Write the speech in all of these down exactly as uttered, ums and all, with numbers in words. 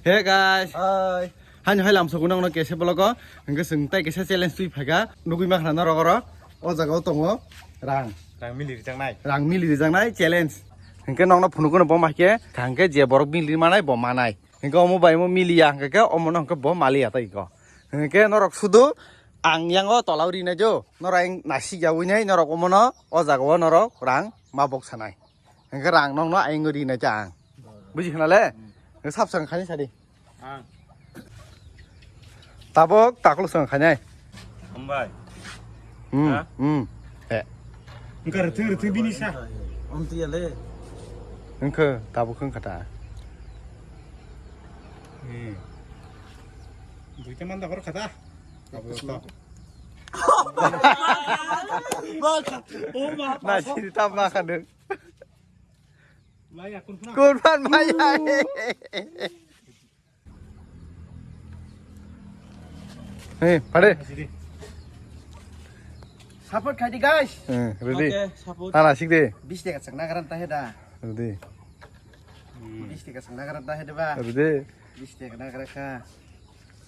Hey guys. Hi. Hani hai lamsok nang no kese vlog o. Hingke sing tai kese challenge twi phaga. Nugui ma khana norok oro. O jaga o tongo rang. Rang mili rijaknai. Rang mili rijaknai challenge. Hingke nong no phunuk no bo ma khe. Hingke je borok mili manai bo manai. Hingke omo bai mo mili ya hingke omo no hingke bo mali ya tai ko. Hingke norok sudu ang yang o tola o ri nai jo. Norok ang nasik ya wi nai norok omo no o jaga o norok rang ma bok sanai. Hingke rang nong no ayeng ri nai cha ang. Buji khna le? Hingke sap sang khani sadi. Ang. Tabok taklo sang khani. Hambai. Hmm, Ha? Hmm. Eh. Hingke rithing rithing bini sa. Om tiya le. Hingke tabok hingke ta. Hmm. Duita manda hor khata. Tabok to. Ba kha. O ma. Na siri tab ma kha nung. Maya, kurphana. Kurphan maya. Hey, pade. Support khai di, guys. Eh, ready. Okay, support. Tana sik de. Bis taka chakna garan ta he da. Ready. Bis taka chakna garan ta he da ba. Ready. Bis taka na gara kha.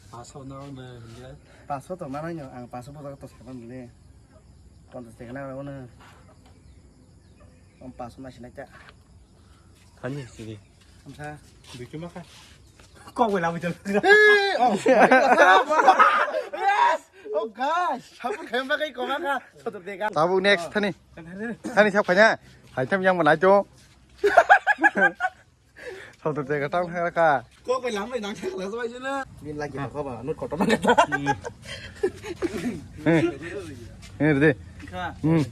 Paso na na ya. Paso to mana nyo, ang paso bo to sakam le. Ponchas taka na gara na. Ang paso na sinai ta. Khani sini. Amsa. Duitu maka. Kok wela bujal. Eh, oh. Yes. Oh gosh. Hapur khaim bagai ko maka. Sotor dega. Tabuk next thani. Thani sab khanya. Hai tham yang manai cho. Sotor dega tang thang ka. Kok wela mai nang thang la so ai na. Bin lagi ko ba. Nut kotor nang kata. Eh, eh, de. Kha. Hmm.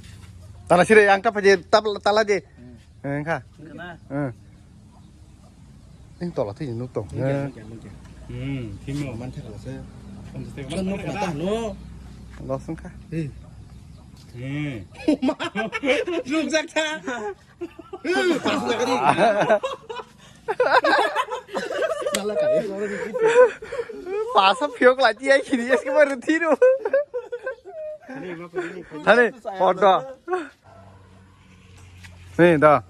Tala sire ang tapa je tap tala je. Hmm. Eh, kha. Kana? Eh. Ning tola thwi nuk tong. Mungkin, mungkin, mungkin. Hmm, thimo. Man thakla se. Ponchas taka. Kan nuk mata no. Los wngkha. Eh. Eh. Nuk jak tha. Eh, pas na kari. Nala kari. Pasa phiyok la tiya khini eske bar thiro. Thani, ordo. Ni da.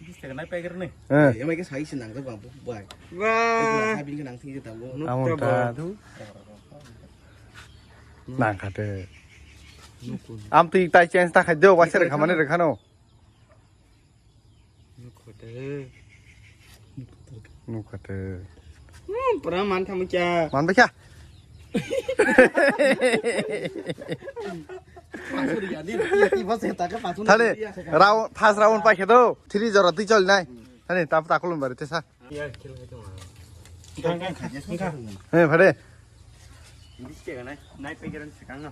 Bis taka nai pager ni. Eh. Yang mai ke sai sinang ke bang bai. Wah. Itu sabin ke nang sini tahu. Amo ta tu. Nang kate. Am tu itai change ta khai do, waser khamani rekhano. Nukhote. Nukhote. Hmm, pura man thamu kya? Man ba kya? Thale, round, first round pai khe do, three zero twi chol nai. Thale, tap ta kulum bari tesa. Thang, thang, thang, thang. He, phare. Nai, nai, pegeran sekang no.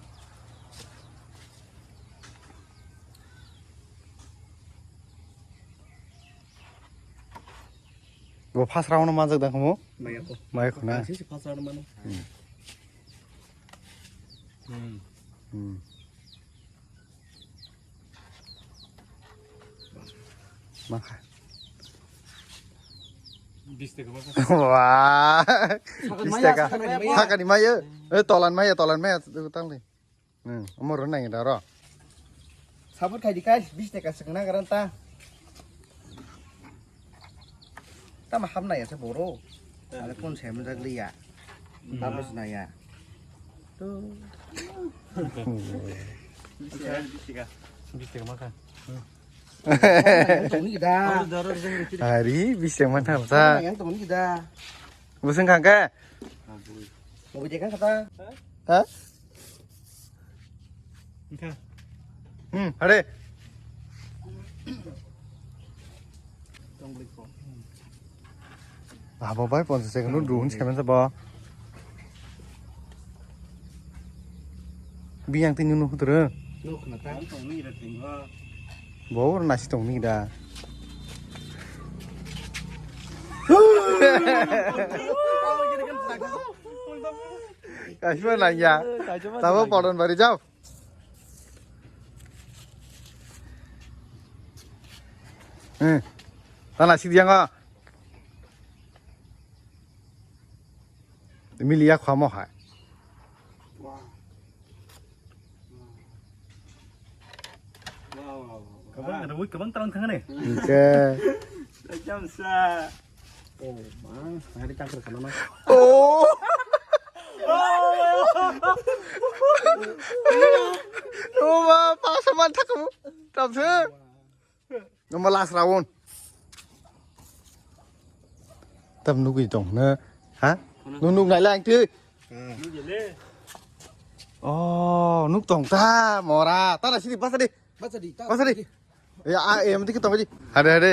Bo first round manjak da kamo? Maya ko. Maya ko na. Ang sisi first round mano. Hmm. Hmm. Makha. Bis taka makha. Wah. Bis taka. Sakani maya. Sakani maya. Eh, tolan maya, tolan maya tang le. Hmm, omo rw nai da ro. Support khai di guys, bis taka swkang na garan ta. Tama ham nai asa boro. Ale phone sem jak liya. Tamo sna ya. To. Bis taka, bis taka. Bis taka makha. Tongni da. Ari bis taka makha sa. Yang tongni da. Busung khangke. Mau beli kan kata. Ha? Engkha. Hmm, hare. Abo bai ponchas taka no dun semen sabo. Biyang tini no hutre. Bo oro nasi tong ni da. Kaisa nang ya. Tabo podon bari jao. Hmm. Tana sidi yang. Mili ya khamo hai. Kabang ada wik kabang terang tangan eh. Oke. Jam sa. Oh, ma, hari cangkir kana ma. Oh. Oh, ma, paksa man thakamu. Tamse. Nama last round. Tam nugui tong na. Ha? Nu nuk nai lang tu. Oh, nuk tong ta mora. Ta na sini pas di. Baca di, ta Pas di. Ya, a, em, dikit tong di. Hade, hade.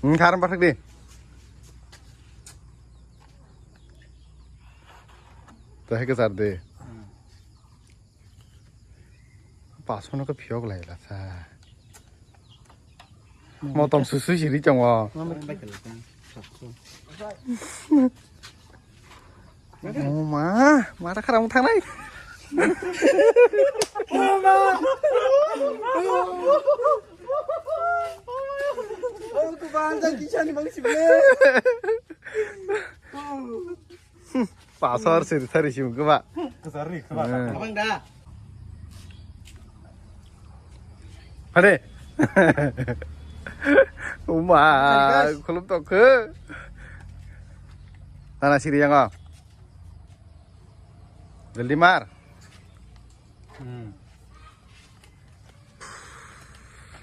Hmm, karam pasak di. Tah ke sar de. Pas hono ke phiok lai la sa. Motom susu siri chongo. Oh ma, mara kharang thangnai. Pasar siri sari sim keba. Kesari keba. Abang da. Hade. Uma, khulum tok khe. Nana siri yango. Jaldi mar. Hmm.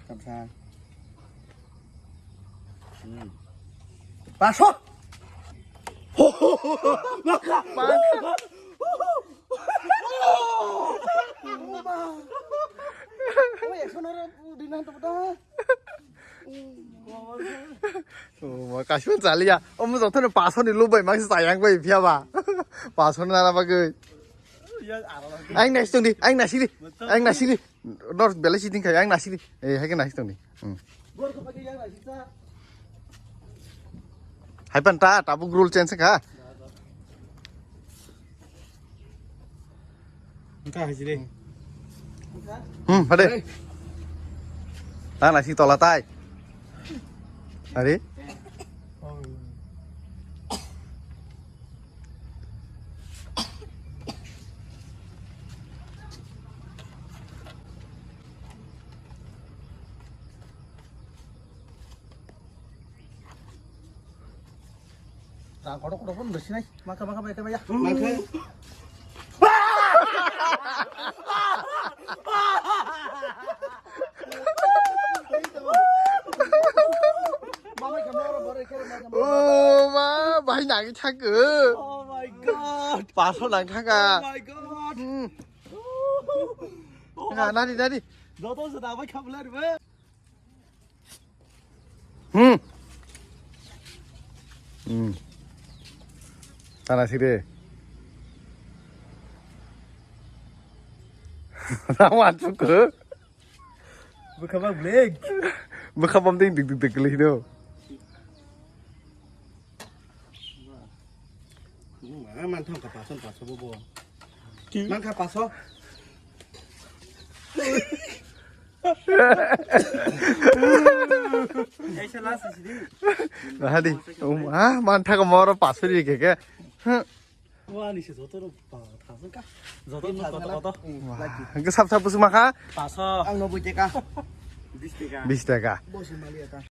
Kamsa. Hmm. Paso. Maka. Maka. Oh, kasih cari ya. Om jotono pasoni lubai mangsi sayang bai phiya ba. Pasoni nana bagwi. Ang nasi tong di, ang nasi di, ang nasi di. Nor belai sitting khai, ang nasi di. Eh, hai ke nasi tong di. Hmm. Hai pan ta, tabuk rule change kha. Engka hai sini. Hmm, pade. Tang nasi tola tai. Hari. Tang kotor kotor pun bersih nai. Maka maka maka maka. Maka. Oh ma, bahai nangwi thangkhe. Oh my God. Paso nang thangkha. Oh my God. Hmm. Oh, nadi, nadi. Joto se dabai khamlai rwbe. Hmm. Hmm. Tana sire. Rawan chuku. Bwkha bang black. Bwkha bam ding dik dik dik gili hino. Mangthang ka pason paso bo bo. Mangkha paso. Hadi, um, ah, mantha ka moro paso di ke ke. Wah, ni se joto ro pa, thasang ka. Joto thasang ka. Wah, ke sap sap pusu maka. Paso. Ang no bujeka. Bis taka. Bis taka. Bo se mali ata.